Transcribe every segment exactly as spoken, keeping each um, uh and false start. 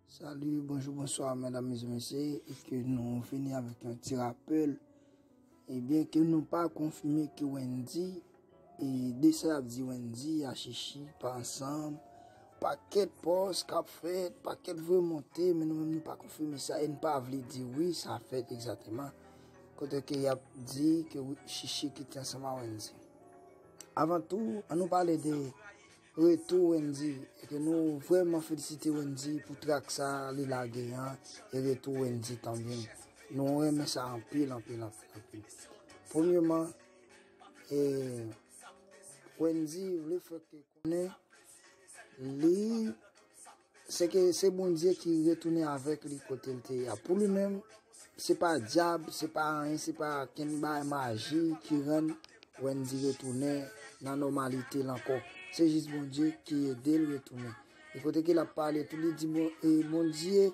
Salut, bonjour, bonsoir, mesdames et messieurs, e ke nou vini avèk yon ti rapèl. Ebyen, ke nou pa konfime ke Wendy, e de sa y ap di Wendy a Chichi pa ansanm, pakèt pòs k ap fèt, pakèt voye monte, men nou menm nou pa konfime sa, e n pa vle di wi, sa fèt egzakteman. Kote ke y ap di ke wi, Chichi kite ansanm a Wendy. Avan tou, an nou pale de retou Wendy, e ke nou vrèman felisite Wendy pou trak sa li lage an, e retou Wendy tanbyen. Nou renmen sa anpil, anpil, anpil, anpil. Premyeman, e, Wendy vle fè ke konnen li, se ke se Bondye ki retounen avèk li kote l te ye a. Pou li menm, se pa dyab, se pa anyen, se pa kenn bagay maji ki rann Wendy retounen nan nòmalite l ankò. Se jis Bondye ki ede l retounen. E kote ke l ap pale tou, li di bon, e Bondye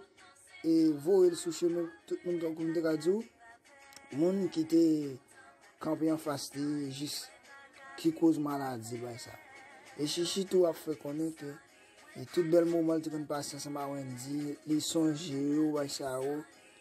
e voye l sou chemen tout moun, tankou m te ka di w, moun ki te kanpe anfas li, jis ki koz maladi bay sa. E Chichi tou ap fè konnen ke e tout bèl moman l te konn pase ansanm a Wendy, li sonje yo, bay sa yo,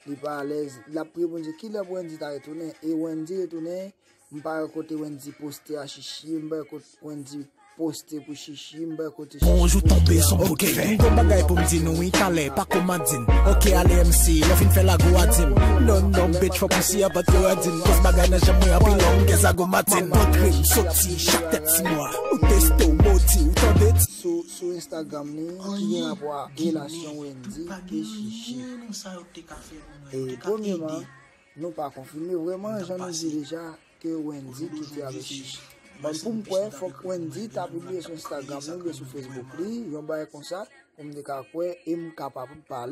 li pa alèz, l ap priye Bondye kilè pou Wendy ta retounen, e Wendy retounen, m pa wè kote Wendy poste a Chichi, m pa wè kote Wendy poste pou Chichi, m pa wè kote Chichi poste a. Bonjou, tonbe sou bouke. M gon bagay pou m di nou wi, talè pa kòmanse. Oke, ale M C, lè fin fè lago a di m. Non, non, bitch, fòk ou si avan ke w a di m. Kòs bagay nan janm mwen anpil long, gen zago matin. M antre, m soti, chak tèt si mwa. Ou teste, ou modi, ou tande. Sou, sou Instagram li, ki gen rapò a relasyon Wendy e Chichi. E premyeman, nou pa konfime vrèman, jan nou di deja, ke Wendy kite avèk Chichi. Bon, pou m kwè, fòk Wendy ta pibliye sou Instagram li oubyen sou Facebook li, yon bagay konsa, pou m te ka kwè e m kapab pale.